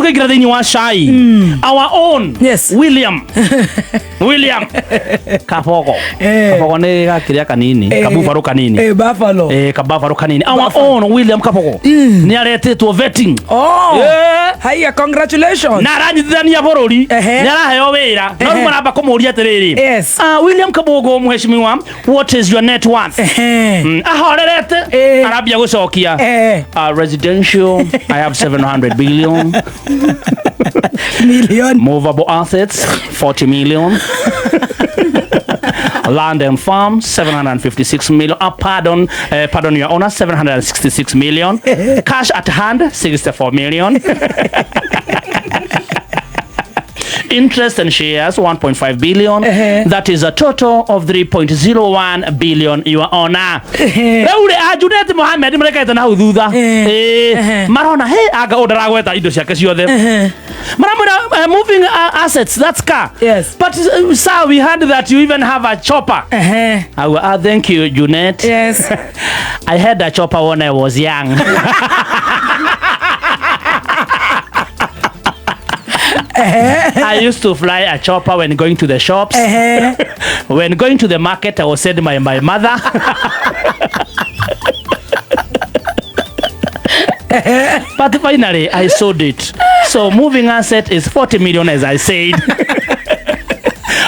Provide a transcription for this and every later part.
Tũkĩingĩra thĩinĩ wa cai, our own William William Kabogo. Kabogo nĩ gakĩrĩa kanini, kabubarũ kanini. Buffalo. Kababarũ kanini. Our own William Kabogo nĩ aretĩtwo vetting. Oh. Haya, congratulations. Na aranyitithania bũrũri. Nĩ araheo wĩra, no rĩu maramba kũmũria atĩrĩrĩ, William Kabogo, mheshimiwa, what is your net worth? Ahorerete arambia gũcokia, residential I have 700 billion. Million. Movable assets 40 million, land and farm 756 million, pardon, your honor, 766 million, cash at hand 64 million, interest and shares 1.5 billion. That is a total of 3.01 billion, your honor. Rĩu rĩ, a Junet Mohamed marekarĩte na hau thutha. Marona he anga ũũ ndaragweta indo ciake ciothe. Maramwĩra, moving assets, that's car. But sir, we heard that you even have a chopper. Auga, thank you, Junet. I had a chopper when I was young. I used to fly a chopper when going to the shops. When going to the market, I was sent by my mother. But finally, I sold it. So moving asset is 40 million, as I said.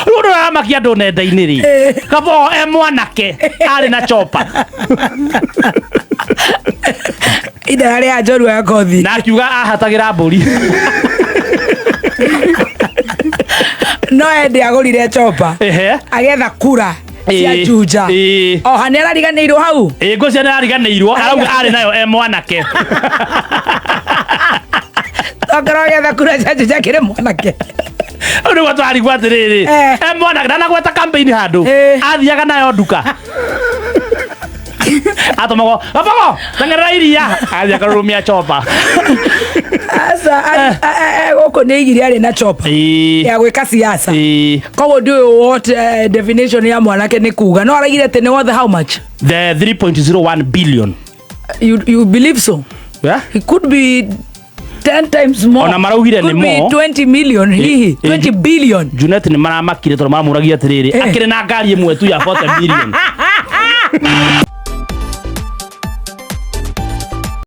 Rĩu ũndũ ũramakia andũ nenda-inĩ rĩ, Kabogo e mwanake arĩ na chopper. Ida rĩa njorua ya kothi. Na akiuga ahatagĩra mbũri. No ende agũrire chopper. Agetha kura cia Juja. Oha nĩ arariganĩirwo hau. Ĩ, ngũcia nĩ arariganĩirwo, arauga arĩ nayo e mwanake. Tokorwo agetha kura cia Juja akĩrĩ mwanake. Rĩu nĩguo twarigwo atĩrĩrĩ, e mwanake ndanagweta campaign handũ athiaga nayo nduka, atũmagwo, "Kabogo, teng'erera iria," athiĩ akarurumia chopper. Aca, gũkũ nĩ igiri arĩ na chopper ya gwĩka siasa. Koguo ndiũĩ what definition ya mwanake nĩ kuga, no araigire atĩ nĩ worth how much? The 3.01 billion. You believe so? Yeah? It could be 10 times more. Ona maraugire nĩ Could be more. 20 million hihi, 20 billion. Junet nĩ maramakire tondũ maramũragia atĩrĩrĩ, akĩrĩ na ngari ĩmwe tu ya 40 billion.